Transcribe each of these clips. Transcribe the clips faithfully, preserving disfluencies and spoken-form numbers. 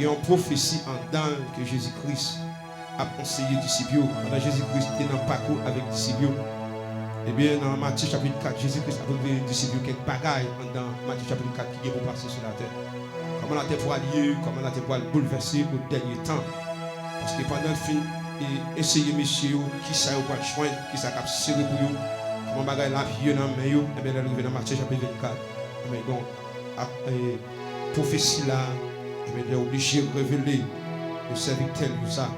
Gen yon pwofesi andan l ke Jezi Kris ap anseye disip yo. Pandan Jezi Kris te nan pakou avèk disip yo, ebyen, nan Matye chapit kat, Jezi Kris ap revele disip yo kèk bagay andan Matye chapit kat ki gen pou pase sou latè. Kòman latè pral ye, kòman latè pral boulvèse o dènye tan. Paske pandan l fin e, enseye mesye yo kisa yo pral jwenn, kisa k ap sere pou yo, kòman bagay la ap ye nan men yo, ebyen, lè l rive nan Matye chapit vennkat, ebyen, donk, ap, e, pwofesi la, ebyen, li oblije revele yo sèvitè l yo sa,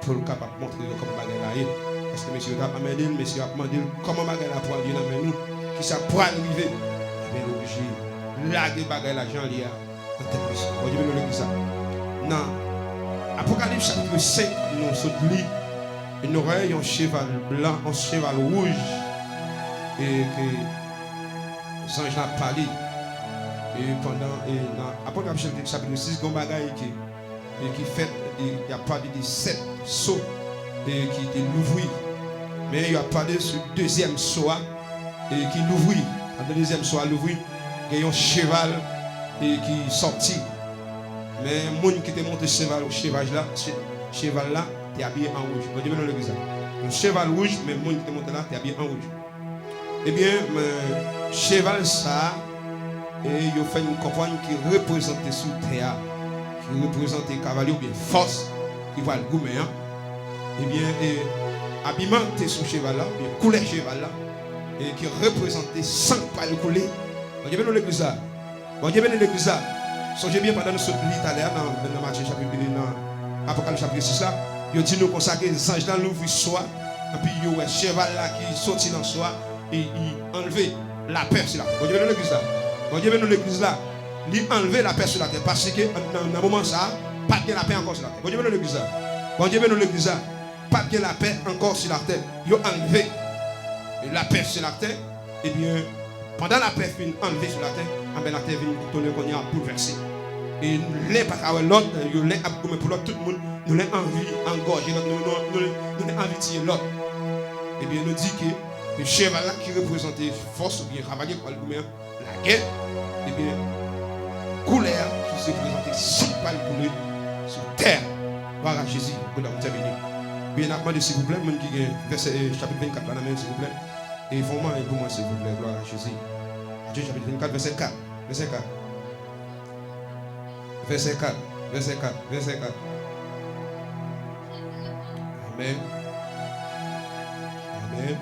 pou l kapab montre yo kòman bagay la ye. Paske mesye yo t ap anmède l, mesye yo ap mande l kòman bagay la pral ye nan men nou, kisa pral rive. Ebyen, l oblije lage bagay la jan l ye a nan tèt mesye yo. Bondye beni nou legliz la. Nan Apokalips chapit senk, nou sot li, nou wè yon cheval blan, yon cheval wouj, e ke zanj la ap pale. E pandan, e nan Apokalips chapit sis, gen yon bagay ke, e ki fèt, e y ap pale de sèt so, e ki te louvri. Men y ap pale sou dezyèm so a, e ki louvri. Pandan dezyèm so a louvri, gen yon cheval, e ki sòti. Men moun ki te monte cheval, chevaj la, che-, cheval la, te abiye an wouj. Bondye beni nou legliz la. Yon cheval wouj, men moun ki te monte la, te abiye an wouj. Ebyen, men, cheval sa a, e yo fè n konprann ki reprezante sou tè a, ki reprezante kavalye oubyen fòs ki pral goumen an. Ebyen, e, abiman ki te sou cheval la, oubyen koulè cheval la, e ki reprezante san k pral koule. Bondye beni nou legliz la. Bondye beni legliz la. Sonje byen, pandan nou sot li talè a nan, nan Matye chapit, nan Apokalips chapit sis la, yo di nou konsa ke zanj lan louvri so a, epi yo wè cheval la ki soti nan so a, e li anlve lapè sou latè. Bondye beni legliz la. Bondye beni legliz la. Li anlve lapè sou latè, paske nan, nan moman sa a, pa t gen lapè ankò sou latè. Bondye beni legliz la. Bondye beni legliz la. Pa t gen lapè ankò sou latè. Yo anlve lapè sou latè. Ebyen, pandan lapè fin anlve sou latè, anben, latè vin tounen kounye a boulvèse. E len pa ka wè lòt, yo len ap goumen pou lòt, tout moun, nou len anvi angòje lòt, nou, nou, nou, nou len anvi tiye lòt. Ebyen, nou di ke, ke cheval la ki reprezante fòs oubyen kavalye k pral goumen an, lagè, ebyen, koulè a ki reprezante san k pral koule sou tè a. Glwa a Jezi, glwa a Bondye beni. Ebyen, n ap mande, silvouplè, moun ki gen vèsè, eh, chapit vennkat la nan men yo, silvouplè. E fè yon manyen pou mwen, silvouplè, glwa a Jezi. Matye chapit vennkat, vèsè kat. Vèsè kat. Vèsè kat, vèsè kat, vèsè kat. Amèn. Amèn.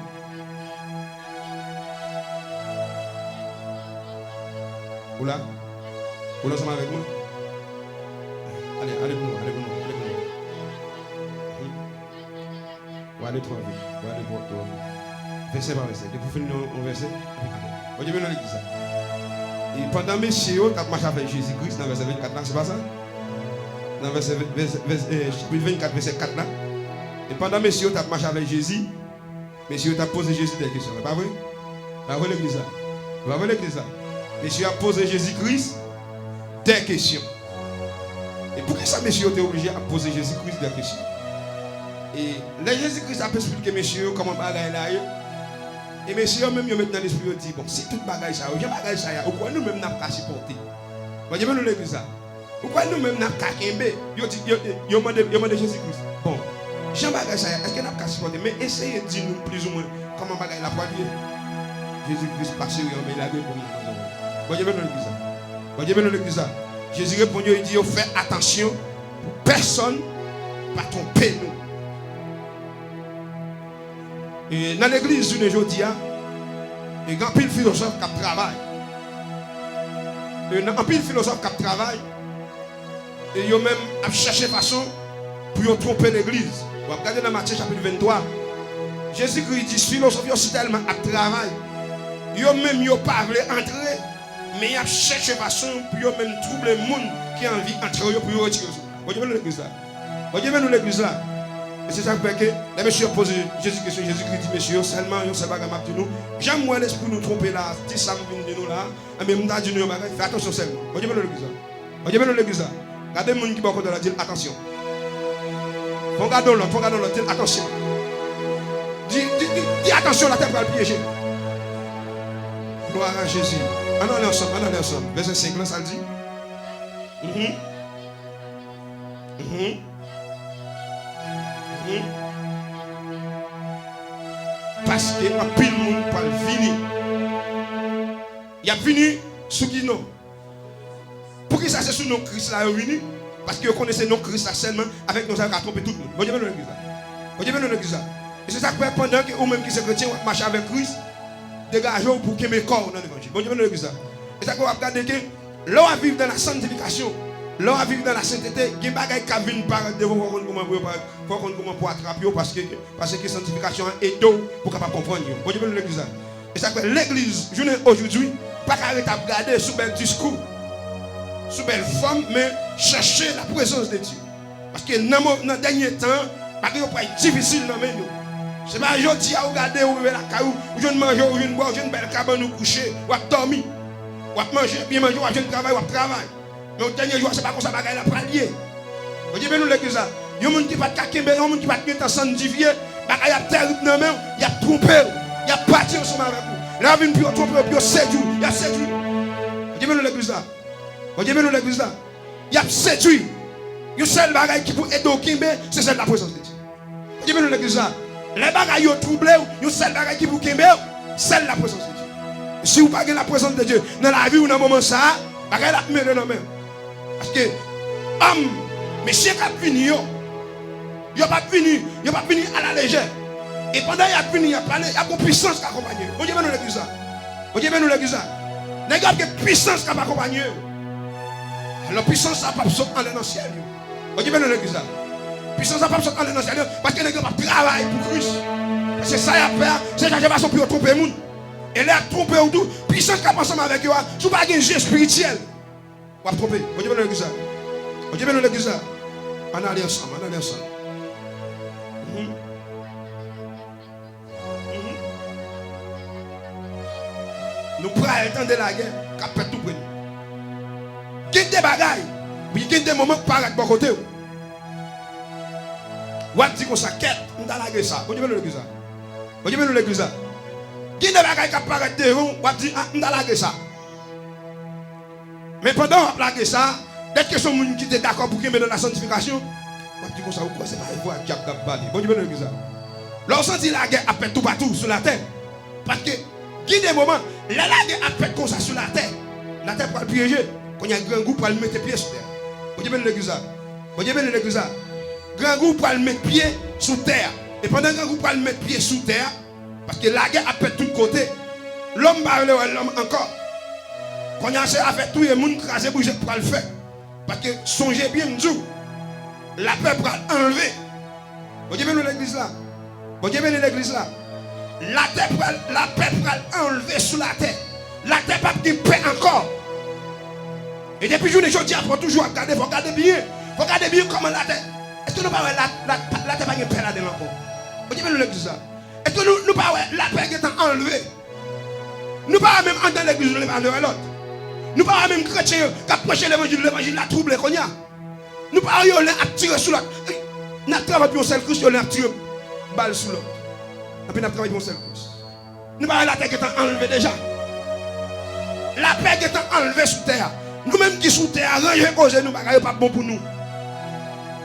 Ou la? Ou la ansanm avèk mwen? Ale, ale pou mwen, ale pou mwen, ale pou mwen. Mhm. W ale twò vit. W ale twò, twò vit. Vèsè pa vèsè. Depi w fin li yon, yon vèsè, epi ale. Bondye beni nou legliz la. E pandan mesye yo t ap mache avèk Jezi Kris nan vèsè vennkat la, se pa sa? Nan vèsè, vèsè, vèsè, eh, chapit vennkat, vèsè kat la. E pandan mesye yo t ap mache avèk Jezi, mesye yo t ap poze Jezi de kesyon. E pa vre? Pa vre legliz la? E pa vre legliz la? Mesye yo ap poze Jezi Kris de kesyon. E poukisa mesye yo te oblije ap poze Jezi Kris de kesyon? E lè Jezi Kris ap esplike mesye yo kòman bagay la ye, e mesye yo menm yo met nan lespri yo di, bon, si tout bagay sa yo, jan bagay sa ye a, ou kwè nou menm n ap ka sipòte? Bondye beni nou legliz la. Ou kwè nou menm n ap ka kenbe? Yo di, yo, yo mande, yo mande Jezi Kris, bon, jan bagay sa ye a, èske n ap ka sipòte? Men eseye di nou plizoumwen kòman bagay la pral ye. Jezi Kris pase yo anmè, lage pòm nan zòn. Bondye beni nou legliz la. Bondye beni nou legliz la. Jezi reponn yo, li di yo, fè atansyon pou pèsonn pa twonpe nou. E nan legliz jounen jodi a, e gen anpil filozòf k ap travay. E nan anpil filozòf k ap travay, e yo menm ap chèche fason pou yo twonpe legliz. W ap gade nan Matye chapit venntwa, Jezi Kris di filozòf yo sitèlman ap travay, yo menm yo pa vle antre, men y ap chèche fason pou yo menm twouble moun ki anvi antre yo, pou yo retire yo sou. Bondye beni legliz la. Bondye beni legliz la. E se sa k fè ke lè mesye yo poze Jezi kesyon, Jezi Kris di mesye yo sèlman yon sèl bagay m ap di nou, jan m wè lespri nou twonpe la, se sa m vin di nou la, enben m ta di nou yon bagay, fè atansyon sèlman. Bondye beni legliz la. Bondye beni legliz la. Gade moun ki bò kote w la, di l atansyon. Fè w gade yon lòt, fè w gade yon lòt, di l atansyon. Di, di, di, di atansyon, latè pral pyeje. Glwa a Jezi. Ann ale ansanm, ann ale ansanm. Vèsè senk lan, sa l di? Mhm. Mhm. Mhm. Paske anpil moun pral vini. Y ap vini sou ki non? Poukisa se sou non Kris la yo vini? Paske yo konnen se non Kris la sèlman, avèk non sa yo ka twonpe tout moun. Bondye beni legliz la. Bondye beni legliz la. E se sa k fè pandan ke ou menm ki se kretyen, w ap mache avèk Kris, degaje w pou w kenbe kò w nan levanjil. Bondye beni legliz la. E sa k fè w ap gade ke lè w ap viv dans la sanctification, lè w ap viv dans la sainteté, gen bagay k ap vin parèt devan w, fò w konn kouman pou yo parèt, fò w konn kouman pou w atrape yo, paske, paske santifikasyon an ede w pou w kapab konprann yo. Bondye beni legliz la. E sa k fè legliz, jounen ojodwi, pa ka ret ap gade sou bèl diskou, sou bèl fòm, men chèche la prezans de Dye. Paske nan mo-, nan dènye tan an, bagay yo pral difisil nan men nou. Se pa jodi a ou gade, ou rive lakay ou, ou jwenn manje, ou jwenn bwè, ou jwenn bèl kabann, ou kouche, w ap dòmi. W ap manje, byen manje, w ap jwenn travay, w ap travay. Men yon dènye jou a, se pa konsa bagay la pral ye. Bondye beni w legliz la. Yon moun ki pa t ka kenbe, yon moun ki pa t gentan sanntifye, bagay ap tèrib nan men w, y ap twonpe w, y ap pati ansanm avèk ou. Lè y ap vin pou yo twonpe w, pou yo sedui w, y ap sedui w. Bondye beni w legliz la. Bondye beni w legliz la. Y ap sedui w. Yon sèl bagay ki pou ede w kenbe, se sèl laprezans de Dye. Bondye beni w legliz la. Lè bagay yo twouble w, yon sèl bagay ki pou kenbe w, sèl laprezans de Dye. Si w pa gen laprezans de Dye nan lavi w nan moman sa a, bagay la ap mele nan men w. Paske, anm, mesye k ap vini yo, yo p ap vini, yo p ap vini alalejè. E pandan y ap vini, y ap pale, y ap gon pisans k akonpanye yo. Bondye beni w legliz la. Bondye beni w legliz la. Nèg yo ap gen pisans k ap akonpanye yo. Alò, pisans sa p ap sot anlè nan syèl yo. Bondye beni legliz la. Pisans sa p ap sot anlè nan syèl yo, paske nèg yo p ap travay pou Kris. Paske sa y ap fè a, se chache fason pou yo twonpe moun. E lè y ap twonpe w tou, pisans k ap ansanm avèk yo a, si w pa gen je espirityèl, w ap twonpe. Bondye beni legliz la. Bondye beni legliz la. Ann ale ansanm, ann ale ansanm. Mhm. Mhm. Nou pral tande lagè k ap fèt tou pre nou. Gen de bagay, wi, gen de moman k parèt bò kote w. W ap di konsa, "Kèt, m ta lage sa." Bondye beni legliz la. Bondye beni legliz la. Gen de bagay k ap parèt devan w, w ap di, "Ah, m ta lage sa." Men pandan w ap lage sa, dèske se yon moun ki te dakò pou kenbe nan la santifikasyon, w ap di konsa, "Ou kwè se pa vwa dyab k ap pale?" Bondye beni legliz la. Lè w santi lagè ap fèt toupatou sou latè, paske gen de moman, lè lagè ap fèt konsa sou latè, latè pral pyeje. Kounye a, grangou pral mete pye sou tè a. Bondye beni legliz la. Bondye beni legliz la. Grangou pral met pye sou tè a. E pandan grangou pral met pye sou tè a, paske lagè ap fèt tout kote. Lòm pa vle wè lòm ankò. Kounye a se afè touye moun, kraze brize k pral fèt. Paske sonje byen m di w, lapè pral anlve. Bondye beni legliz la. Bondye beni legliz la. Latè pral, lapè pral anlve sou latè. Latè p ap gen pè ankò. E depi jounen jodi a, fò toujou ap gade, fò gade byen. Fò gade byen kòman latè. Èske nou pa wè la, la, latè pa gen pè ladan l ankò? Bondye beni legliz la. Èske nou, nou pa wè lapè gentan anlve? Nou pa wè menm anndan legliz nou, nou pa vle wè lòt. Nou pa wè menm kretyen yo k ap preche levanjil, levanjil la twouble kounye a. Nou pa wè yo len ap tire sou lòt. N ap travay pou yon sèl Kris, yo len ap tire bal sou lòt. Anpi n ap travay pou yon sèl Kris. Nou pa wè latè gentan anlve deja? Lapè gentan anlve sou tè a. Nou menm ki sou tè a, ranje koze nou, bagay yo p ap bon pou nou.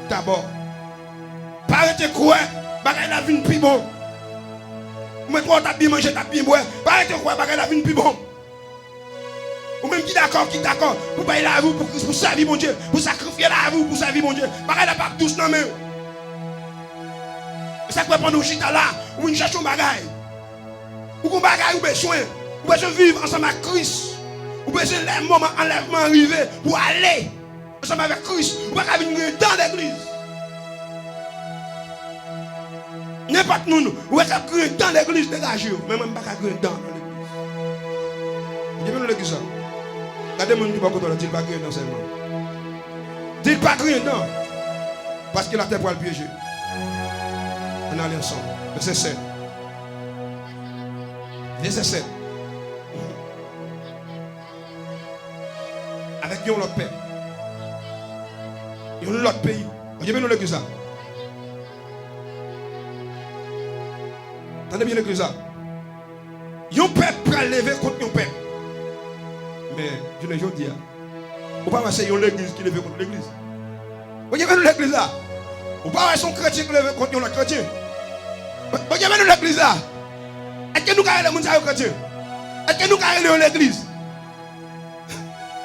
Dabò, pa rete kwè bagay la vin pi bon. Ou mèt wè w t ap byen manje, t ap byen bwè. Pa rete kwè bagay la vin pi bon. Ou menm ki dakò, ki dakò pou bay lavi w pou Kris, pou sèvi Bondye, pou sakrifye lavi w pou sèvi Bondye, bagay la p ap dous nan men w. E sa k fè pandan w chita la, ou vin chèche yon bagay. Ou gon bagay ou bezwen. Ou bezwen viv ansanm ak Kris. Ou bezwen lè moman anlèvman an rive pou w ale ansanm avèk Kris. Ou pa ka vin griyen dan legliz. Nenpòt moun ou wè k ap griyen dan legliz, degaje yo. Men mwen, m pa ka griyen dan nan legliz. Bondye beni legliz la. Gade moun ki bò kote w la, di l pa griyen dan sèlman. Di l pa griyen dan. Paske latè pral pyeje. Ann ale ansanm. Vèsè sèt. Vèsè sèt. Avèk yon lòt pèp. Yon lòt peyi. Bondye beni legliz la. Tande byen legliz la. Yon pèp pral leve kont yon pèp. Men, jounen jodi a, ou pa wè se yon legliz ki leve kont legliz. Bondye beni nou legliz la. Ou pa wè se yon kretyen ki leve kont yon lòt kretyen. Bondye beni nou legliz la. Èske nou ka rele moun sa yo kretyen? Èske nou ka rele yo legliz?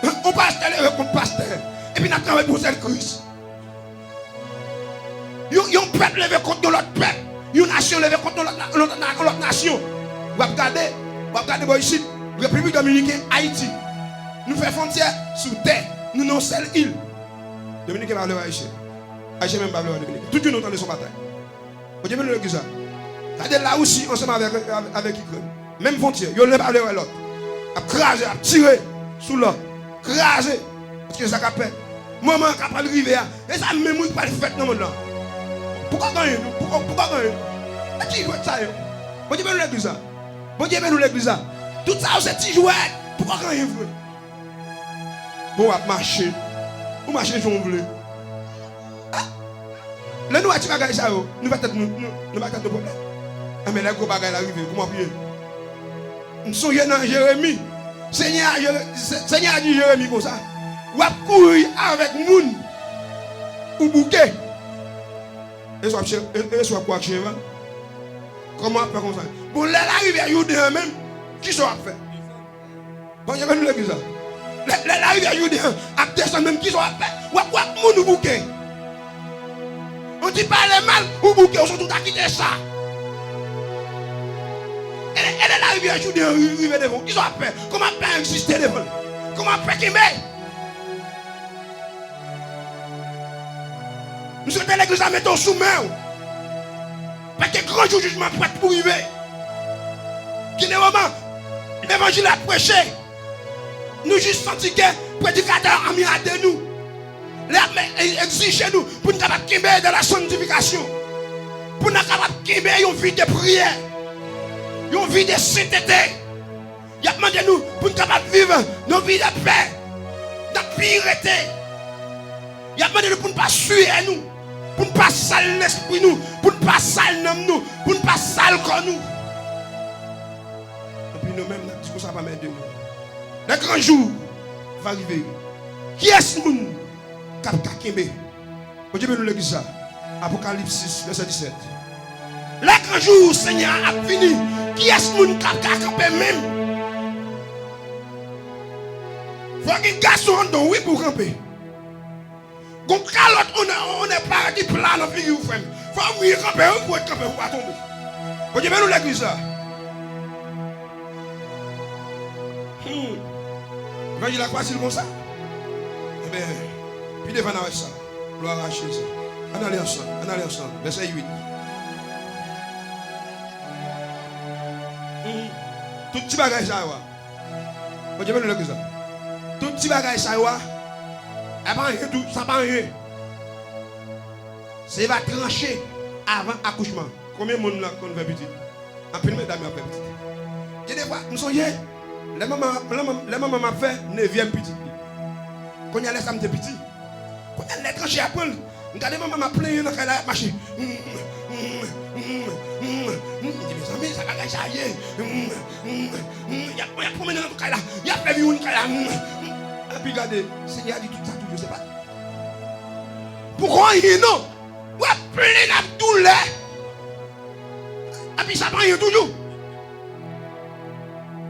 Yon pastè leve kont pastè. Epi n ap travay pou sèl Kris. Yon, yon pèp leve kont yon lòt pèp. Yon nasyon leve kont yon lòt, na- yon lòt, na- yon lòt nasyon. W ap gade, w ap gade bò isit. Repiblik Dominiken, Ayiti. Nou fè fwontyè sou tè. Nou nan yon sèl il. Dominiken pa vle wè Ayisyen. Ayisyen menm pa vle wè Dominiken. Tout jounen nou tande se yon batay. Bondye beni legliz la. Gade Larisi ansanm avèk, avèk Ikrèn. Menm fwontyè, yo lè pa vle wè lòt. Ap kraze, ap tire sou lòt. Kraze. Paske sa k ap fèt. Moman an k ap pral rive a. E sa menm wi k pral fèt nan mond lan. Poukò ganyen nou? Poukò, poukò ganyen nou? E ti jwèt sa yo? Bondye beni legliz la. Bondye beni legliz la. Tout sa yo se ti jwèt. Poukò ganyen vre? Bon, w ap mache. Ou mache jan w vle. Ah! Lè nou wè ti bagay sa yo, nou pa tèt nou, nou, nou pa tèt nou pwoblèm. Enben, lè gwo bagay la rive, kòman w ap ye? M sonje nan Jeremi. Senyè a, Jere- Se- Senyè a di Jeremi konsa, w ap kouri avèk moun ou bouke. E sou ap che- e- e sou ap kouri ak cheval. Kòman w ap fè konsa? Bon, lè larivyè Jouden an menm, kisa w ap fè? Bondye beni legliz la. Lè, lè larivyè Jouden an ap desann menm, kisa w ap fè? W ap, w ap moun ou bouke. Ou di pale mal, ou bouke, ou sot ou ta kite sa. E lè, e lè larivyè Jouden an ri- rive devan w, kisa w ap fè? Kòman w ap fè egziste devan l? Kòman w ap fè kenbe? M swete legliz la mete w sou men w. Paske gran jou jijman prèt pou rive. Gen de moman, levanjil ap preche. Nou jis santi ke predikatè an emmerde nou. Lè ap e- egzije nou pou n kapab kenbe dans la sanctification. Pou n kapab kenbe yon vi de priyè. Yon vi de sentete. Y ap mande nou pou n kapab viv nan vi de pè, nan pirete. Y ap mande nou pou n pa siye nou, pou n pa sal lespri nou, pou n pa sal nanm nou, pou n pa sal kò nou. Epi nou menm, n ap di konsa pa mèt de nou. Le gran jou va rive. Kiyès moun k ap ka kenbe? Bondye beni nou legliz sa. Apokalips sis, vèsè disèt. Lè gran jou Senyè a ap vini, kiyès moun k ap ka kanpe menm? Fò gen gason anndan w, wi, pou w kanpe. Gon kalòt onè, onè paradi pla nan figi w, frè m. Fò w mouye kanpe, wi, pou w kanpe, pou w pa tonbe. Bondye beni nou legliz sa. Hmm. Levanjil la fasil konsa? Enben, pi devan n a wè sa. Glwa a Jezi. Ann ale ansanm, ann ale ansanm. Vèsè uit. Hmm. Tout ti bagay sa yo a. Bondye beni legliz la. Tout ti bagay sa yo a, a pa anyen tou, sa pa anyen. Se va tranche avan akouchman. Konbyen moun la konn fè pitit? Anpil medam yo ap fè pitit. Gen de fwa, m sonje, lè manman, lè manman, lè manman m ap fè nevyèm pitit li. Kounye a, lè sa m te piti. Kounye a, lè tranche ap pran l, m gade manman m ap plenyen nan kay la, y ap mache. M di, mezanmi, sa bagay sa ye? Y ap, y ap pwomennen nan tout kay la. Y ap fè viwoun kay la. Epi gade, Senyè a di tout sa toujou, se pa pou konyen non. W ap plenn ak doulè. Epi sa pa anyen toujou.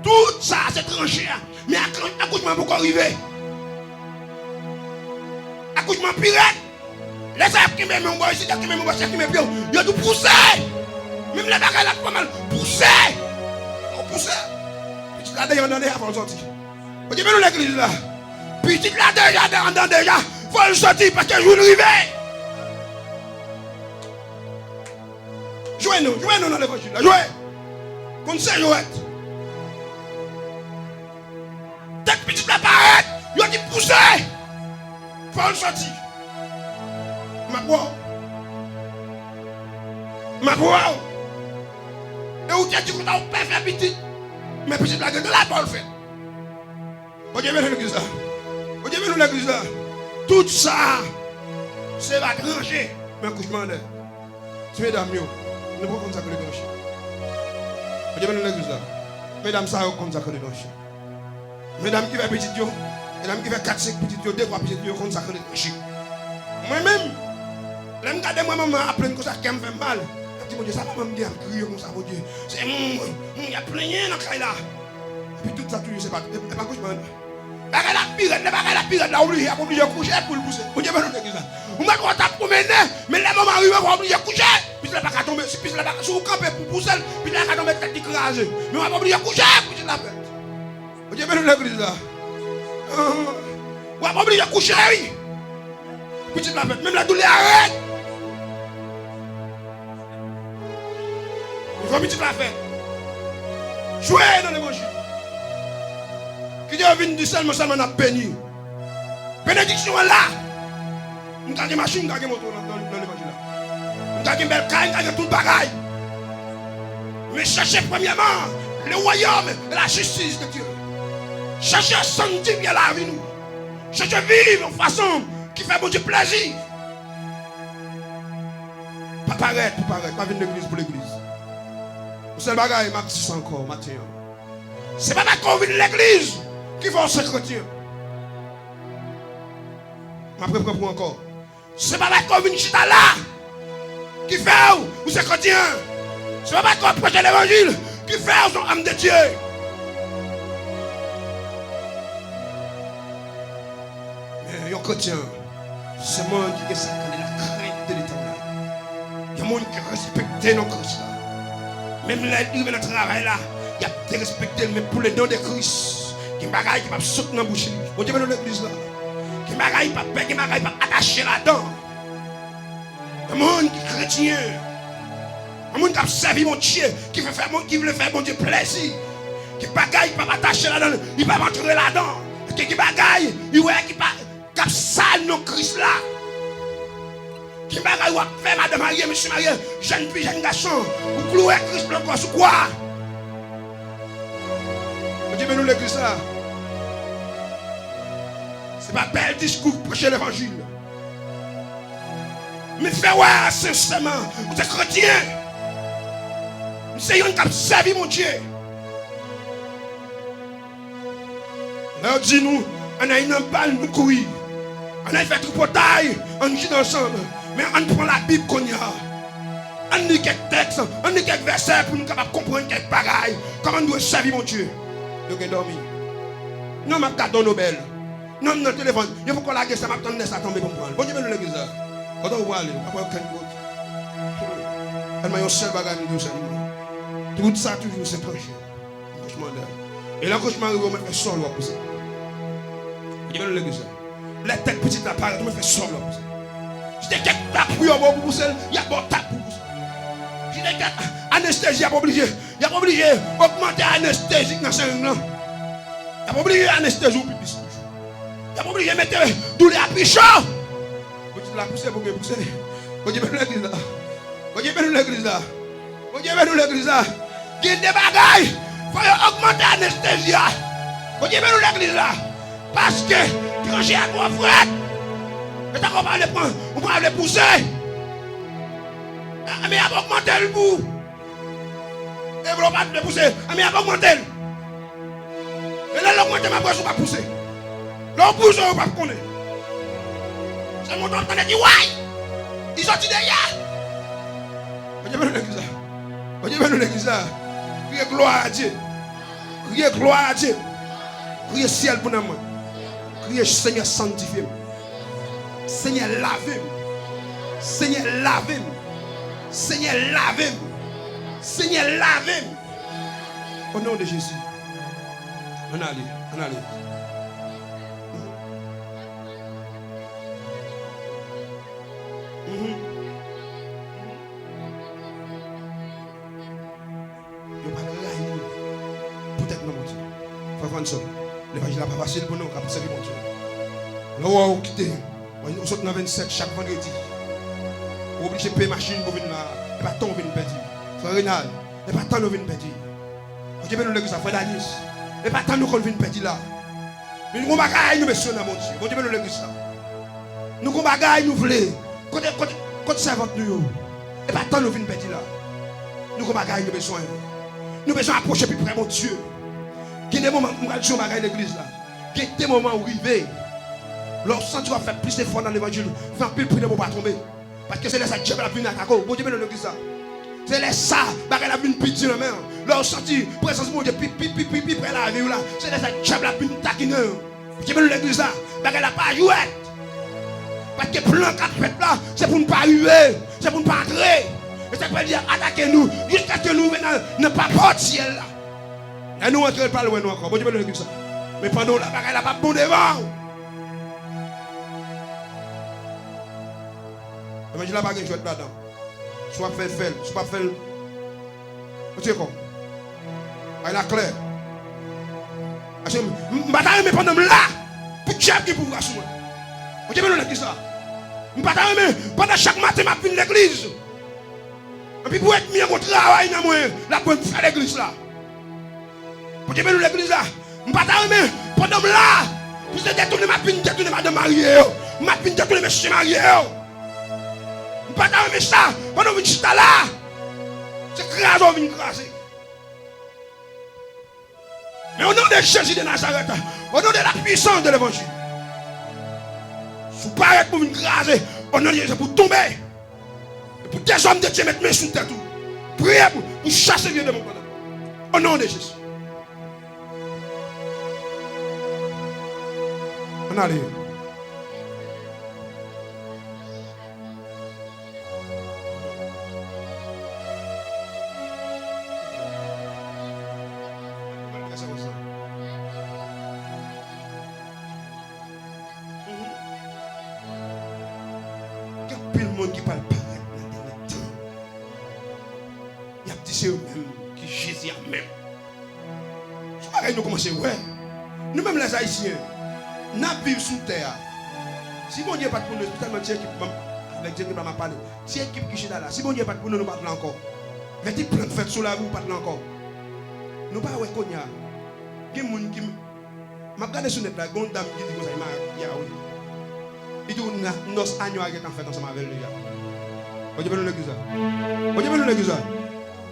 Tout sa se tranche a. Men ak- akouchman poko rive. Akouchman pi rèd. Lè sa y ap kenbe men w bò isit, y ap kenbe men w bò isit, y ap kenbe pye w. Yo di w pouse. Menm lè bagay la fè mal, pouse. Ou pouse. Pitit la deja anndan deja, fò l sòti. Bondye beni w legliz la. Pitit la deja anndan deja, fò l sòti paske jou l rive. Jwe non, jwe non nan levanjil la, jwe. Konn se jwèt. Tèt pitit la parèt, yo di pouse. Fò l sòti. M ap wè w. M ap wè w. E ou te di konsa ou pè fè pitit. Men pitit la gentan la fò l fèt. Bondye beni legliz la. Bondye beni legliz la. Tout sa, se va tranche. Men akouchman anlè. Ti medam yo, nou pa konn sa k rele tranche. Bondye beni legliz la. Medam sa yo konn sa k rele tranche. Medam ki fè pitit yo, medam ki fè kat senk pitit yo, de twa pitit yo, konn sa k rele tranche. Mwen menm, lè m gade mwen manman ap plenn konsa, kè m fè m mal. M ap di, Bondye, sa manman m gen ap kriye konsa, Bondye? Se moun, moun y ap plenyen nan kay la. Epi tout sa toujou se pa, e pa kochma non. Bagay la pi rèd, lè bagay la pi rèd la, oblije, ap oblije kouche pou l pouse. Bondye beni w legliz la. Ou mèt wè w t ap pwomennen, men lè moman rive, w oblije kouche. Pitit la pa ka tonbe, si pitit la pa, si w kanpe pou pouse l, pitit la ka tonbe tèt li kraze. Men w ap oblije kouche pou pitit la fèt. Bondye beni w legliz la. W ap oblije kouche, wi. Pitit la fèt, menm lè doulè a rèd. Fò pitit la fèt. Jwe nan levanjil. Kite yo vin di sèlman, sèlman n ap beni. Benediksyon an la. M ka gen machin, m ka gen moto nan, nan, nan levanjil la. M ka gen bèl kay, m ka gen tout bagay. Men chèche premyèman le royaume et la justice de Dieu. Chèche sanntifye lavi nou. Chèche viv yon fason ki fè Bondye plezi. Pa parèt pou parèt, pa vin legliz pou legliz. Yon sèl bagay, m ap di sa ankò maten an. Se pa paske w vin legliz ki fè w se kretyen. M ap reprann pou ankò. Se pa paske w vin chita la ki fè w ou se kretyen. Se pa paske w ap preche levanjil ki fè w se yon homme de Dieu. Men yon kretyen, se moun ki gen sa k rele la crainte de l'Éternel. Yon moun ki respekte non Kris la. Menm lè li rive nan travay la, y ap derespekte l, men pou le non de Kris, gen bagay ki p ap sot nan bouch li. Bondye beni legliz la. Gen bagay ki p ap pè, gen bagay ki p ap atache ladan. Yon moun ki kretyen, yon moun k ap sèvi Bondye, ki vle fè Bon-, ki vle fè Bondye plezi, gen bagay ki p ap atache ladan l, li p ap antre ladan. Paske gen bagay, li wè ki pa, k ap sal non Kris la. Gen bagay w ap fè, madanm marye, mesye marye, jèn fi, jèn gason, ou kloure Kris nan kò sou kwa. Bondye beni w legliz la. Se pa bèl diskou preche levanjil. Men fè wè sensèman ou se kretyen. M se youn k ap sèvi Bondye. Lè yo di nou, ann al nan bal, nou kouri. Ann al fè tripotay, ann chita ansanm. Men ann pran Labib kounye a. Ann li kèk tèks, ann li kèk vèsè pou nou kapab konprann kèk bagay. Kòman nou dwe sèvi Bondye. Yo gen dòmi. Non, m ap gade yon nobèl. Non, m nan telefòn. Yo poko lage sa, m ap tann lè sa tonbe pou m pran l. Bondye beni w legliz la. Kote w prale? W pa pran okenn kote. Sèlman yon sèl bagay m di w sèlman. Tout sa toujou se tranche. Yon kochma anlè. E lè kochma rive, w mèt fè sòl w ap pouse. Bondye beni w legliz la. Lè tèt pitit la parèt, w mèt fè sòl w ap pouse. Jete kèk tap pou yo ba w pou pouse l, y ap ba w tap pou pouse. Jete kèk anestezi, y ap oblije, y ap oblije ogmante anestezi k nan sering lan. Y ap oblije anestezi w pi plis toujou. Y ap oblije mete doulè a pi cho. Pitit la pouse pou gen pouse. Bondye beni legliz la. Bondye beni legliz la. Bondye beni legliz la. Gen de bagay, fò yo ogmante anestezi a. Bondye beni legliz la. Paske tranche a twò frèt. E tankou w pa vle pran, ou pa vle pouse. A, men y ap ogmante l pou ou. E vle w pa vle pouse, a, men y ap ogmante l. E lè l ogmante, m ap wè si w p ap pouse. Lè w pouse, w p ap konnen. Se montan w ap tande di, way! Li soti dèyè. Bondye beni legliz la. Bondye beni legliz la. Kriye glwa a Dye. Kriye glwa a Dye. Kriye syèl pou nanm mwen. Kriye, Senyè, sanntifye m. Senyè, lave m. Senyè, lave m. Senyè, lave m. Senyè, lave m. O non de Jezi. Ann ale, ann ale. Mhm. Yo pral rayi nou poutèt non Bondye. Frè Franson, levanjil la pa fasil pou nou k ap sèvi Bondye. Lè w wè w kite, w sot nan vennsèt chak vandredi. Ou oblije peye machin pou vin la. E pa tan w vin pèdi. Frè Renald, e pa tan nou vin pèdi. Bondye beni w legliz la, frè Danis. E pa tan nou konn vin pèdi la. Men nou gon bagay nou bezwen nan Bondye. Bondye beni w legliz la. Nou gon bagay nou vle. Kote, kote, kote sèvant nou yo? E pa tan nou vin pèdi la. Nou gon bagay nou bezwen. Nou bezwen apwoche pi pre Bondye. Gen de moman, m pral di yon bagay legliz la. Gen de moman ou rive. Lè w santi w ap fè plis efò nan levanjil, fè anpil priyè pou w pa tonbe. Paske se lè sa dyab la ap vin atake w. Bondye beni w legliz la. Se lè sa bagay la ap vin pi di nan men w. Lè w santi prezans Bondye pi, pi, pi, pi, pi pre lavi w la, se lè sa dyab la ap vin takinen w. Bondye beni w legliz la. Bagay la pa jwèt. Paske plan k ap fèt la, se pou n pa rive, se pou n pa antre. E sa k fè l di atake nou jiskaske nou rive nan, nan papòt syèl la. Lè nou antre, l pa lwen nou ankò. Bondye beni w legliz la. Men pandan w la, bagay la p ap bon devan w. Levanjil la pa gen jwèt ladan. Si w ap fè l, fè l. Si w p ap fè l, retire kò w. Bagay la klè. Paske m, m pa ta renmen pandan m la pou dyab gen pouvwa sou mwen. Bondye beni w legliz la. M pa ta renmen pandan chak maten m ap vin legliz. Epi pou ènmi an gon travay nan mwen, l ap ban m fè legliz la. Bondye beni w legliz la. M pa ta renmen, pandan m la, pou se detounen m ap vin detounen madanm marye yo. M ap vin detounen mesye marye yo. M pa ta renmen sa, pandan w vin chita la, se kraze w vin kraze. Men o non de Jezi de Nazarèt, o non de la pwisans de levanjil, si w parèt pou vin kraze, o non de Jezi pou tonbe. E pou dèzòm de Dye met men sou tèt ou. Priye pou, pou chase vye demon pandan. O non de Jezi. Ann ale. Gen anpil moun ki pral parèt nan dènye tan. Y ap di se yo menm ki Jezi a menm. Se yon bagay nou kòmanse wè. Nou menm lèzayisyen, n ap viv sou tè a. Si Bondye pa t pou nou, espesyalman ti ekip m avèk ti ekip la m ap pale, ti ekip ki chita la, si Bondye pa t pou nou, nou pa t la ankò. Vèti plan k fèt sou lavi w pa t la ankò. Nou pa wè kounye a. Gen moun ki M ap gade sou nèt la, gen yon dam ki di konsa, li marye ak Yahweh. Li di w na-, nòs anyò a gentan fèt ansanm avè l deja. Bondye beni w legliz la. Bondye beni w legliz la.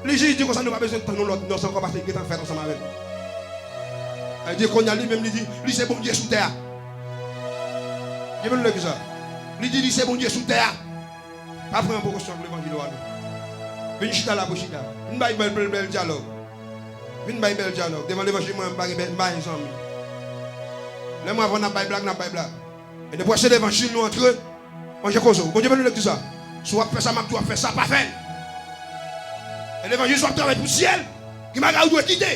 Li jis di konsa nou pa bezwen tann yon lòt nòs ankò paske li gentan fèt ansanm avè l. Li di kounye a li menm li di, li se Bondye sou tè a. Bondye beni w legliz la. Li di li se Bondye sou tè a. Pa pran prekosyon ak levanjil ou a non. Vin chita la pou chita. Vin bay bèl, bèl, bèl dyalòg. Vin bay bèl dyalòg. Devan levanjil mwen, m pa gen bèl, m pa gen zanmi. Lè mwen avè w n ap bay blag, n ap bay blag. E depi w wè se levanjil nou antre, manje koze w. Bondye beni legliz la. Si w ap fè sa, m ap di w ap fè sa, pa fè l. E levanjil si w ap travay pou syèl, gen bagay ou dwe kite.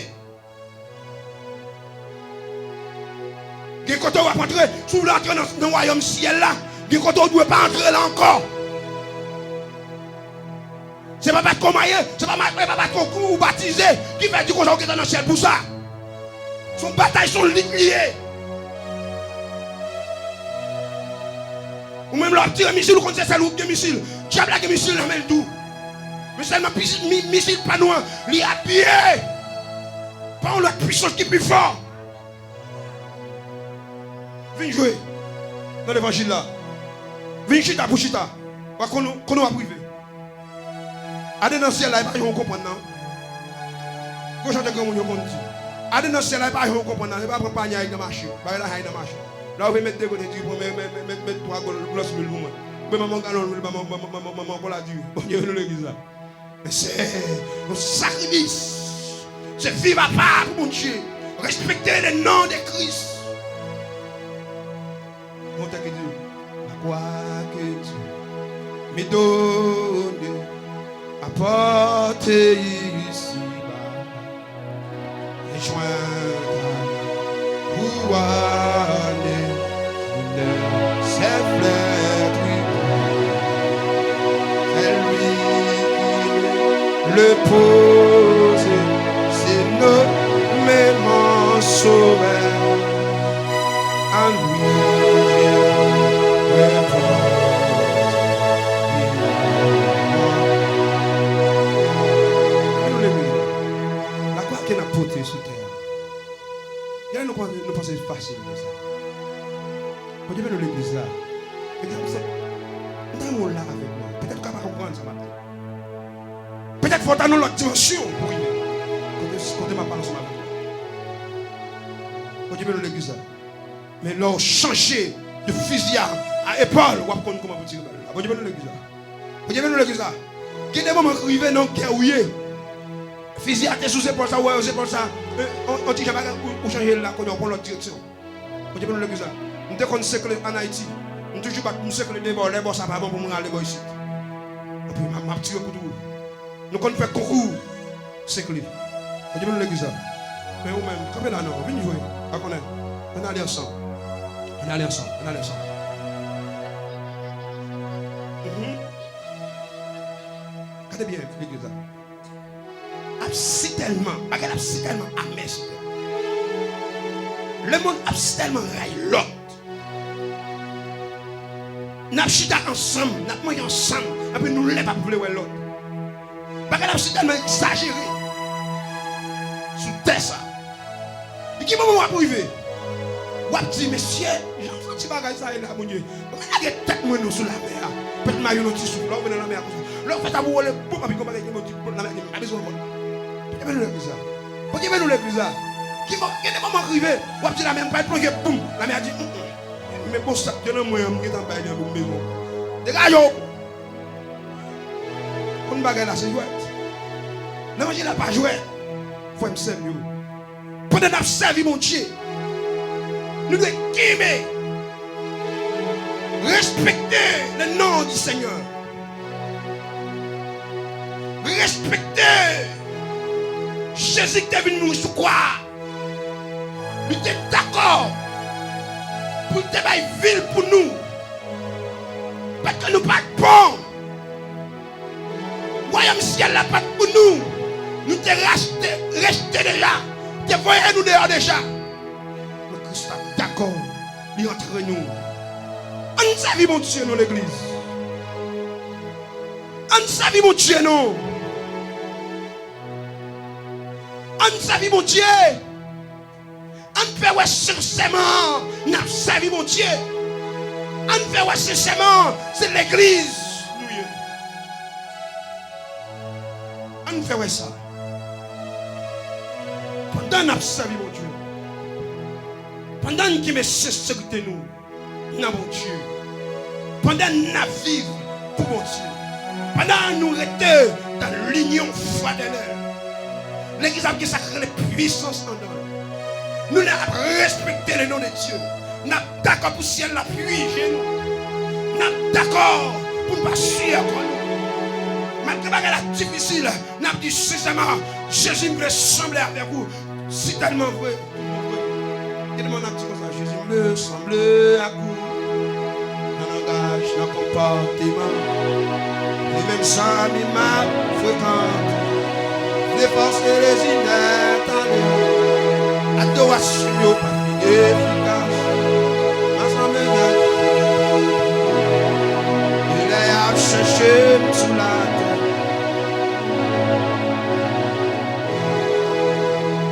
Gen kote w ap antre, si w vle antre nan, nan wayòm syèl la, gen kote w dwe pa antre la ankò. Se pa paske w marye, se pa ma-, se pa paske w, ou batize ki fè di konsa w gentan nan syèl pou sa. Se yon batay, se yon lit li ye. Ou menm lè w ap tire misil, ou konn se sèl ou k gen misil. Dyab la gen misil nan men l tou. Men sèlman pis-, mi-, misil pa nou an, li apiye pa yon lòt pwisans ki pi fò. Vin jwe nan levanjil la. Vin chita pou chita. W a konn, konn w ap rive. Adedan syèl la, e pa jan w konprann nan. Gon chante granmoun yo konn di. Adedan syèl la, e pa jan w konprann nan. E pa pran panye a nan mache. Bagay la ay nan mache. La ou vin met de kote di, pran, met, met, met, met twa gòl glòs lwil pou mwen. Oubyen manman galon lwil, manman, manman, manman, manman kola di. Bondye vin nan legliz la. Men se yon sakrifis. Se viv apa pou Bondye. Respekte le non de Kris. Yon tèks ki di, la croix que Dieu me donne à porter ici-bas. Rejoint à la couronne qui ne s'effleure plus. C'est lui qui le pose, c'est nommément sauveur. À lui je me porte. Lakwa ke n ap pote sou tè a. Genlè nou panse, nou panse fasil konsa. Bondye beni legliz la. Mesye, m ta renmen w la avèk mwen. Petèt ou ka pa konprann sa m ap di. Petèt fò w ta nan lòt dimansyon pou rive kote, kote m ap pale ansanm avèk ou. Bondye beni legliz la. Men lè w chanje Yo fizi a, a epòl, w ap konn kòman pou tire bal la. Bondye beni nou legliz la. Bondye beni nou legliz la. Gen de moman k rive nan kè ou ye. Fizi a te sou zepòl sa, ou wè zepòl sa, e, on, on ti jan bagay, ou, ou chanje l la, kounye a ou pran lòt direksyon. Bondye beni nou legliz la. M te konn sekle ann Ayiti. M toujou bat m sekle de bò, lè bò sa pa bon pou m rale bò isit. Epi m ap, m ap tire kou tou. Nou konn fè konkou sekle. Bondye beni legliz la. Men ou menm, kanpe la non, vin jwe. Pa konnen. Ann ale ansanm. Ann ale ansanm. Ann ale ansanm. Mhm. Gade byen legliz la. Ap si tèlman, bagay la ap si tèlman amè sou tè. Lemonn ap si tèlman ray lòt. N ap chita ansanm, n ap manje ansanm, epi nou lè p ap vle wè lòt. Bagay la ap si tèlman egzajere sou tè sa. Ki moman w ap rive? W ap di, "Mesye, jan m santi bagay sa ye la, Bondye, ban m lage tèt mwen non sou lanmè a." Pèt mayo nan ti souf la, ou nan lanmè a konsa. Lè w fè sa pou w rele, boum, epi gon bagay ki monte, lanmè a di, "M pa bezwen w ankò." Bondye beni nou legliz la. Bondye beni nou legliz la. Ki mo-, gen de moman k rive, w ap di lanmè a, "M pral plonje," boum, lanmè a di, "Mm, mm." Men bon, sa k te nan mwen an, m gentan bay li an boum bezwen. Degaje w. Konn bagay la se jwèt. Levanjil la pa jwèt. Frè m, sè m yo. Pandan n ap sèvi Bondye, nou dwe kenbe, respekte le nom du Seigneur. Respekte Jezi ki te vin mouri sou kwa a. Li te dakò pou l te bay vi l pou nou. Paske nou pa t bon. Wayòm syèl la pa t pou nou. Nou te rachte, rejte deja. Te voye nou deyò deja. Men Kris la dakò. Li antre nou. Ann sèvi Bondye non, legliz. Ann sèvi Bondye non. Ann sèvi Bondye. Ann fè wè sensèman n ap sèvi Bondye. Ann fè wè sensèman se legliz nou ye. Ann fè wè sa. Pandan n ap sèvi Bondye, pandan n kenbe senserite nou nan Bondye, pandan n ap viv pou Bondye, pandan nou rete dans l'union fraternelle, legliz ap gen sa k rele pwisans anndan l. Nou la ap respekte le nom de Dieu. N ap dakò pou syèl la pwije nou. N ap dakò pou n pa siye kò nou. Malgre bagay la difisil, n ap di sensèman, Jezi, m vle sanble avèk ou. Si tèlman vre, tèlman vre. Gen de moun ap di konsa, Jezi, m vle sanble ak ou. Nan langaj, nan konpòteman. E menm zanmi m ap frekante. Vle fòse lezi nèt ale. Adorasyon yo pa fin efikas. M a sanble nèt. E lè y ap chèche m sou latè.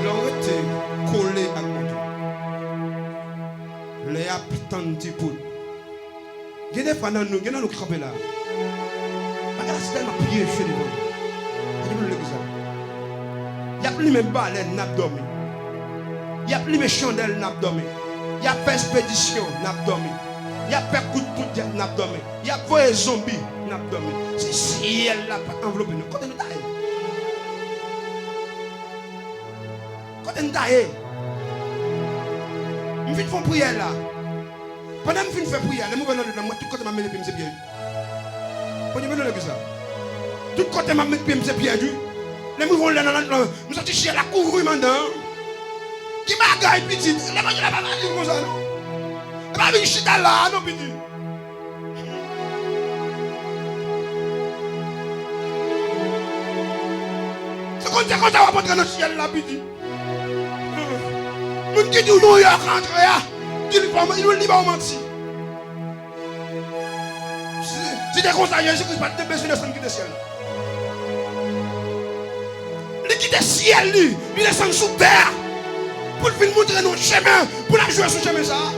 Lè w rete kole ak Bondye. Lè y ap tann dipout. Gen de fwa nan nou, gen nan nou ki kanpe la. Bagay la se tèlman pyeje devan nou. Bondye beni legliz la. Y ap limen balèn, n ap dòmi. Y ap limen chandèl, n ap dòmi. Y ap fè espedisyon, n ap dòmi. Y ap fè kout poudjè, n ap dòmi. Y ap voye zonbi, n ap dòmi. Se syèl la pa anvlope nou. Kote nou ta ye? Kote n ta ye? M fin fè yon priyè la. Pandan m fin fè priyè, lè m ouvè nan lèt la, m wè tout kote m ap mete pye m se pyèj. Bondye beni legliz la. Tout kote m ap met pye m se pyèj, wi. Lè m rive yon lè nan lèt la, m santi syèl la kouvri m anndan. Ki bagay, pitit? Levanjil la pa vin konsa, non. E pa vin chita la, non, pitit. Se konn se konsa w ap antre nan syèl la, pitit. Moun ki di w New York antre a, di li pa, li, li ba w manti. Si, si te konsa, Jezi Kris pa t te bezwen desann kite syèl la. Li kite syèl li, li desann sou tè a, pou l vin montre nou chemen, pou n ap jwe sou chemen sa a.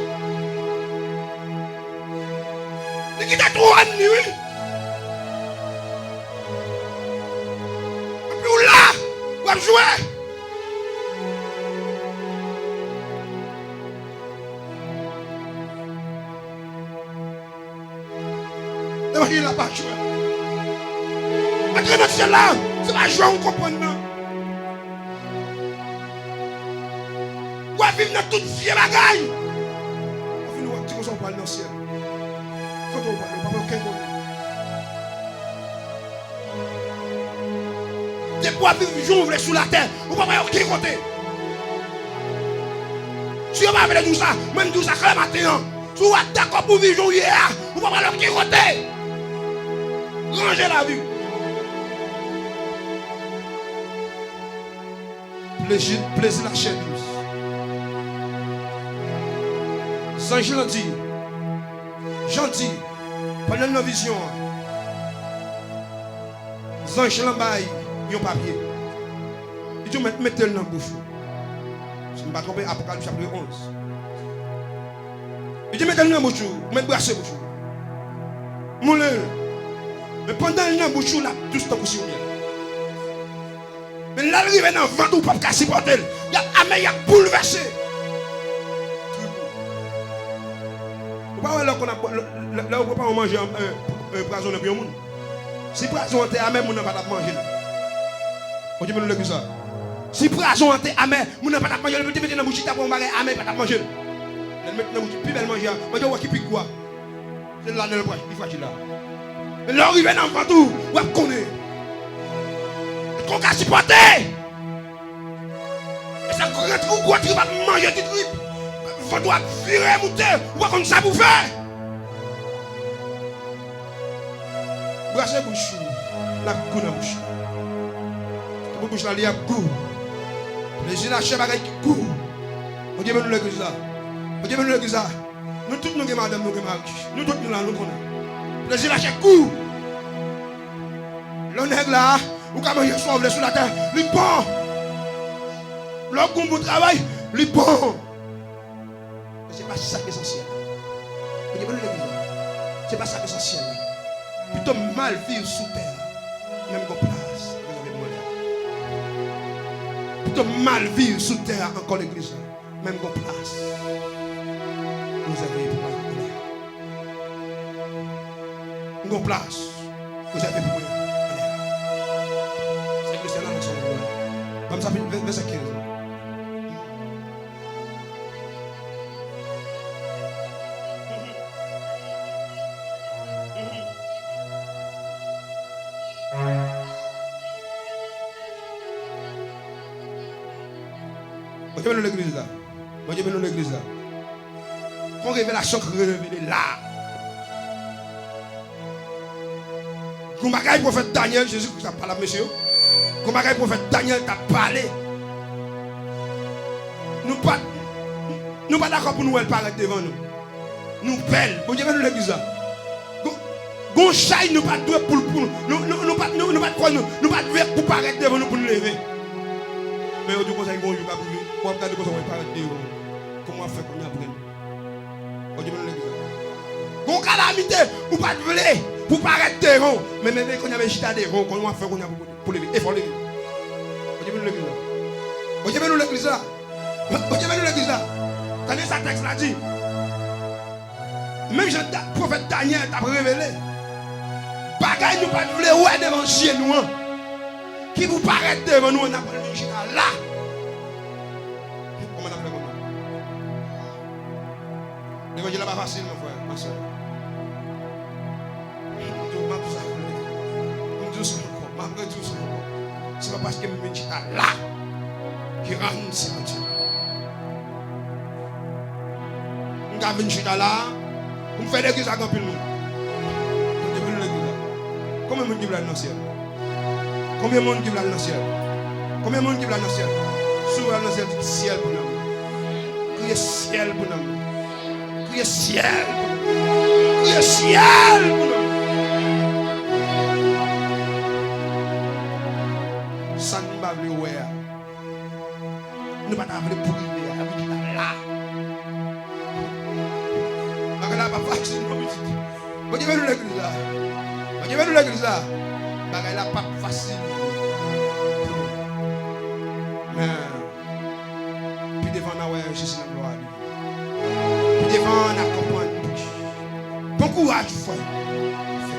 Li kite twòn li, wi. Epi w la, w ap jwe. Levanjil la pa jwèt. Antre nan syèl la, se pa jwèt ou konprann nan. W ap viv nan tout vye bagay. W ap vin w ap di konsa w pral nan syèl. Kote w prale? W pa pral okenn kote. Depi w ap viv jan w vle sou latè, ou pa pral okenn kote. Si yo pa vle di w sa, mwen m di w sa klè maten an. Si w pa dakò pou w viv jan w ye a, ou pa pral okenn kote. Ranje lavi w. Plezi, plezi lachè dous. Zanj lan di, Jan di, pandan l nan vizyon an, zanj lan bay yon papye. Li di, "Ou mèt mete l nan bouch ou." Si m pa twonpe, Apokalips chapit onz. Li di, "Mete l nan bouch ou, ou mèt brase bouch ou. Moulen l. Men pandan l nan bouch ou, l ap dous tankou siwo myèl." Men lè l rive nan vant ou, ou p ap ka sipòte l. Y ap amè, y ap boulvèse. Trip ou. Ou pa wè lè w konn ap, lè, lè, lè w prepare yon manje, e, e, pwazonnen pou yon moun. Si pwazon an te amè, moun nan pa t ap manje l. Bondye beni legliz la. Si pwazon an te amè, moun nan pa t ap manje l. Li te mete nan bouch li, t ap wè yon bagay amè, li pa t ap manje l. Lè l mete nan bouch li, pi bèl manje a, manje w wè ki pi gou a. Se la nèl li frajil la. Men lè w rive nan vant ou, w ap konnen. Èske w ka sipòte? E sa gwo trip, gwo trip ap manje ti trip. Vant ou ap vire moute, ou pa konn sa pou fè. Brase bouch ou, l ap gou nan bouch ou. Pou bouch la, li ap gou. Plezi lachè bagay ki gou. Bondye beni legliz la. Bondye beni legliz la. Nou tout nou gen madanm, nou gen mari. Nou tout nou la, nou konnen. Plezi lachè gou. Lè w nèg la, ou ka manje sa w vle sou latè, li bon. Lè w gen yon bon travay, li bon. Men se pa sa k esansyèl. Bondye beni legliz la. Se pa sa k esansyèl. Pito m mal viv sou tè a, men m gon plas rezève pou mwen la. Pito m mal viv sou tè a ankò legliz la. Men m gon plas rezève pou mwen anlè a. M gon plas rezève pou mwen anlè a. Sèvis la nan son mwen. Ban m sa vèsè kenz la. Bondye beni legliz la. Bondye beni legliz la. Gon revelasyon k revele la. Gon bagay pwofèt Danyèl, Jezi Kris ap pale ak mesye yo. Gon bagay pwofèt Danyèl t ap pale. Nou pa, nou pa dakò pou nou wè l parèt devan nou. Nou pè l. Bondye beni legliz la. Gon, gon chay nou pa t dwe pou l, pou nou, nou, nou, nou pa, nou, nou pa t kwè nou, nou pa t dwe pou parèt devan nou pou n leve. Men yo di w konsa, gon jou k ap rive, w ap gade konsa, w ap parèt devan w. Kòman w ap fè kounye a pou gade? Bondye beni legliz la. Gon kalamite ou pa t vle pou parèt devan w. Men, men, men kounye a, men chita devan w, kòman w ap fè kounye a pou, pou leve? E fò w leve. Bondye beni legliz la. Bondye beni legliz la. Bondye beni legliz la. Tande sa tèks la di. Menm jan Da-, pwofèt Danyèl t ap revele bagay nou pa t vle wè devan je nou an, ki pou parèt devan nou an, n ap vin chita la. Kòman n ap fè kounye a? Levanjil la pa fasil, mon frè, ma sè. M di w, m ap di w sa, m di w sa ankò, m ap redi w sa ankò. Se pa paske m vin chita la ki rann se Bondye. M ka vin chita la pou m fè legliz ak anpil moun. Bondye beni legliz la. Konbyen moun ki vle al nan syèl? Konbyen moun ki vle al nan syèl? Konbyen moun ki vle al nan syèl? Si w vle al nan syèl, di syèl pou nanm mwen. Kriye syèl pou nanm mwen. Kriye syèl pou nanm mwen. Kriye syèl pou nanm mwen. Sa nou pa vle wè a. Nou pa ta vle pou rive a, nou chita la. Bagay la pa fasil non, pitit. Bondye beni legliz la. Bondye beni legliz la. Bagay la p ap fasil. Men, pi devan n a wè Jezi nan glwa li. Pi devan n a konprann plis. Bon kouraj, frè. Fè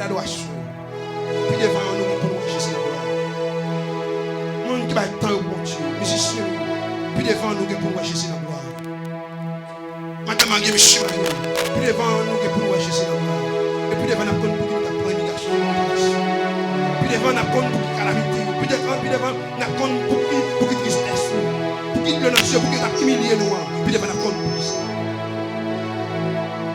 adorasyon. Pi devan an, nou gen pou n wè Jezi nan glwa. Moun ki bay tan yo pou Bondye, mizisyen yo, pi devan an, nou gen pou n wè Jezi nan glwa. Madanm marye, mesye marye, pi devan an, nou gen pou n wè Jezi nan glwa. E pi devan, n ap konn pouki nou t ap pran imilyasyon. Pi devan, n ap konn pouki kalamite. Pi devan, pi devan, n ap konn pouki, pouki tristès nou, pouki dlo nan je, pouki yo t ap imilye nou an. Pi devan, n ap konn pouki sa.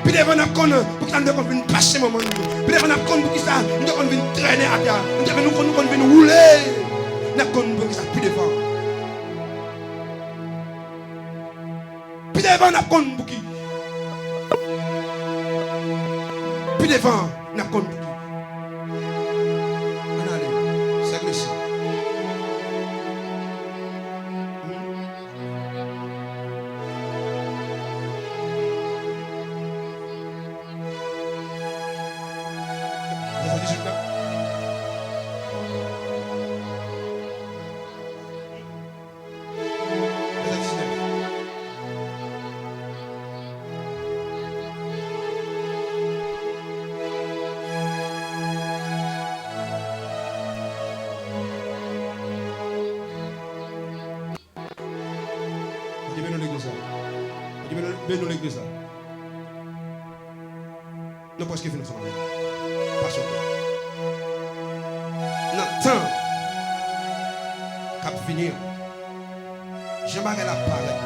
Pi devan, n ap konn poukisa nou te konn vin pase moman nou yo. Pi devan, n ap konn poukisa nou te konn vin trennen atè a. Nou te vin, nou konn, nou konn vin woule. N ap konn poukisa pi devan. Pi devan, n ap konn pouki. Pi devan, n ap konn pouki. Ann ale, sèk mesye. Vèsè dizuit la. Vèsè diznèf. Bondye beni nou legliz la. Bondye beni nou legliz la. Nou prèske fin ansanm avè l. Pase ankò. Nan tan k ap vini an, jan bagay la ap parèt la,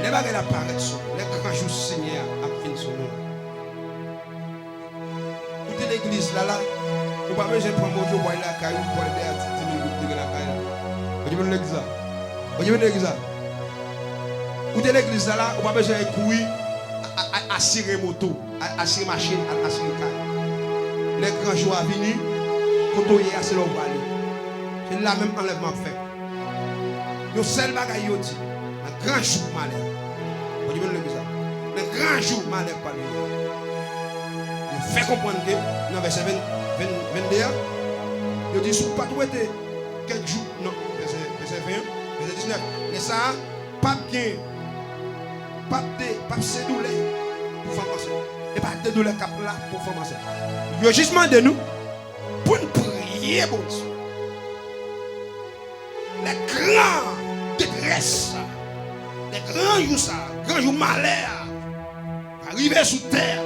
lè bagay la ap parèt sou nou, lè gran jou Senyè a ap vin sou nou, ou te legliz la la, ou pa bezwen pran moto pou al lakay ou, pou al dèyè ti di mil goud ki gen lakay la. Bondye beni legliz la. Bondye beni legliz la. Ou te legliz la la, ou pa bezwen al kouri a- a- a- asire moto, al asire machin, al asire kay. Lè gran jou a vini, kote w ye a, se la w prale. Se la menm anlèvman ap fèt. Yon sèl bagay yo di, nan gran jou malè a. Bondye beni legliz la. Nan gran jou malè k pral vini. Yo fè konprann ke nan vèsè ven, ven, vennde a, yo di si w pa t wete kèk jou, non, vèsè, vèsè ven an, vèsè diznèf, lè sa a, p ap gen, p ap de, p ap se doulè pou fanm ansent. E pa de doulè k ap la pou fanm ansent. Yo jis mande nou pou n priye Bondye. Lè gran detrès sa, lè gran jou sa, gran jou malè a, va rive sou tè a.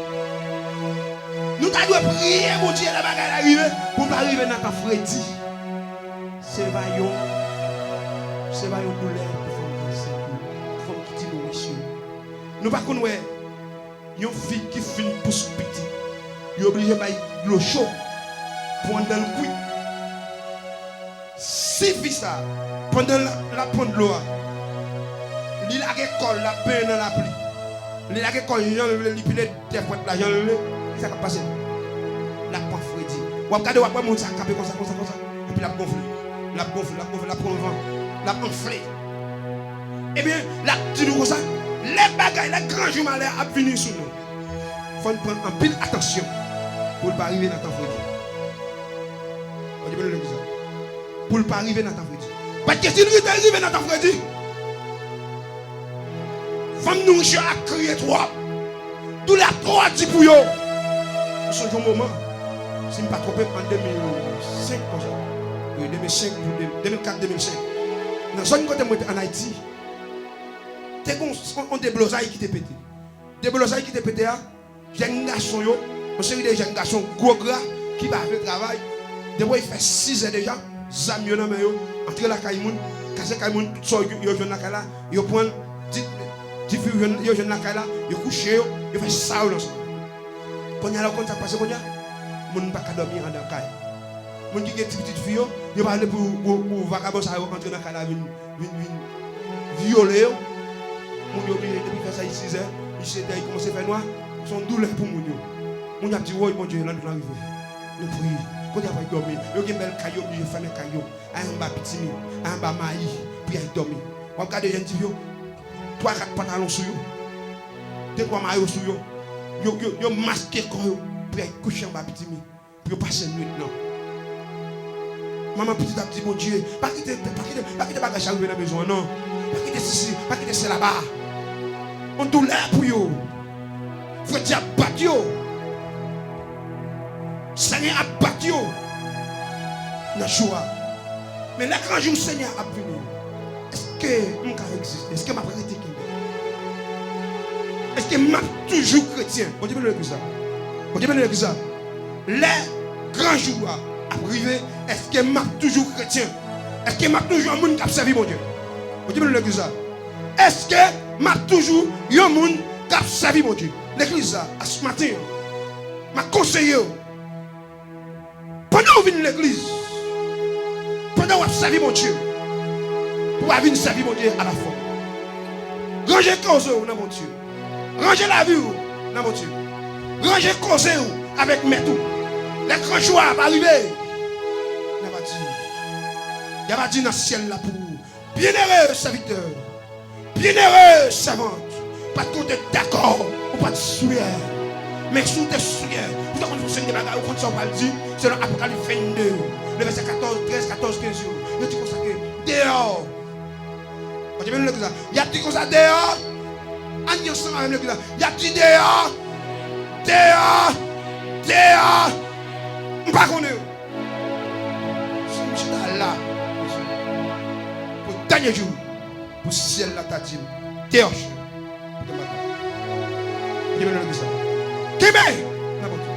Nou ta dwe priye Bondye lè bagay la rive, pou n pa rive nan tan fredi. Se va yon, se va yon doulè pou fanm ki ansent yo, pou fanm ki ti noris yo. Nou pa konn wè yon fi ki fin pous pitit, yo oblije bay dlo cho pou anndan l kwi. Si fi sa, pandan l ap, l ap pran dlo a, li lage kò l, l ap benyen nan lapli, li lage kò l jan l vle, li pile tè fwèt la jan l vle, kisa k ap pase? L ap pran fredi. W ap gade, w ap wè moun sa kanpe konsa, konsa, konsa, epi l ap gonfle, l ap gonfle, l ap gonfle, l ap pran van, l ap anfle. Ebyen, l ap di nou konsa, lè bagay, lè gran jou malè a ap vini sou nou, fò n pran anpil atansyon pou l pa rive nan tan fredi. Bondye beni legliz la. Pou l pa rive nan tan fredi. Paske si l rive, rive nan tan fredi, fanm nouri yo ap kriye twòp. Doulè a twò di pou yo. M sonje yon moman, si m pa twonpe m, an de mil senk konsa. Wi, de mil senk, de mil kat, de mil senk. Nan zòn kote m rete ann Ayiti, te gen yon, yon deblozay ki te pete. Deblozay ki te pete a, jèn gason yo, yon seri de jèn gason gwo gra ki pa vle travay, depi w fè sizè deja, zam yo nan men yo, antre lakay moun, kase kay moun, tout sa yo, yo jwenn lakay la, yo pran l, ti, ti fi yo jwenn, yo jwenn lakay la, yo kouche yo, yo fè sa yo nan sa. Kounye a la, ou konn sa k pase kounye a? Moun pa ka dòmi anndan kay. Moun ki gen ti pitit fi yo, yo pa vle pou, pou, pou vakabon sa yo antre nan kay la vin, vin, vin vyole yo. Moun yo oblije depi fè sa, li sizè, li setè, li kòmanse fè nwa. Se yon doulè pou moun yo. Moun yo ap di, woy, Bondye, lannwit lan rive. Nou priye. Kote y ap al dòmi? Yo gen bèl kay yo, oblije fèmen kay yo. Ay anba pitimi, ay anba mayi, pou y al dòmi. W ap gade jèn ti fi yo, twa, kat pantalon sou yo, de, twa mayo sou yo. Yo, yo, yo maske kò yo, pou y al kouche anba pitimi, pou yo pase nwit lan. Manman pitit ap di Bondye, pa kite, pa kite, pa kite bagay sa rive nan mezon an, non. Pa kite sesi, pa kite sela ba. Yon doulè pou yo. Fredi ap bat yo. Senyè ap bat yo nan jou a. Men lè gran jou Senyè a ap vini, èske m ka egziste? Èske m ap rete kenbe? Èske m ap toujou kretyen? Bondye beni legliz la. Bondye beni legliz la. Lè gran jou a ap rive, èske m ap toujou kretyen? Èske m ap toujou yon moun k ap sèvi Bondye? Bondye beni legliz la. Èske m ap toujou yon moun k ap sèvi Bondye? Legliz la, asmaten an, m ap konseye w. Pandan w vin legliz, pandan w ap sèvi Bondye, pou w pa vin sèvi Bondye alafò. Ranje koze w nan Bondye. Ranje lavi w nan Bondye. Ranje koze w avèk mèt ou. Lè gran jou a ap rive, y a va di, y a va di nan syèl la pou ou, Bienere sèvitè, bienere sèvant, paske w te dakò, ou pa t swiè. Men si w te swiè, ou te konn fonksyone bagay, ou konn sa w pral di, selon Apokalips vennde, le vèsè katòz, trèz, katòz, kenz yo. Yo di konsa ke deyò. Bondye beni legliz la. Y ap di konsa deyò. Ann di ansanm avè m legliz la. Y ap di deyò. Deyò. Deyò. M pa konnen yo. Si m chita la, pou dènye jou, pou syèl la ta di m, deyò, chen, pou te mal la. Kenbe nan legliz la. Kenbe nan Bondye.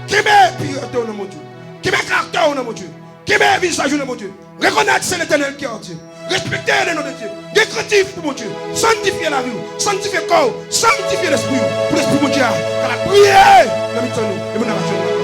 Kenbe purite w nan Bondye. Kenbe karaktè w nan Bondye. Kenbe vizaj ou nan Bondye. Rekonèt se Letènèl ki Dye. Respekte le non de Dye. Gen krentif pou Bondye. Sanntifye lavi w. Sanntifye kò w. Sanntifye lespri w. Pou lespri Bondye a ka la priye nan mitan nou. E moun nan va jwenn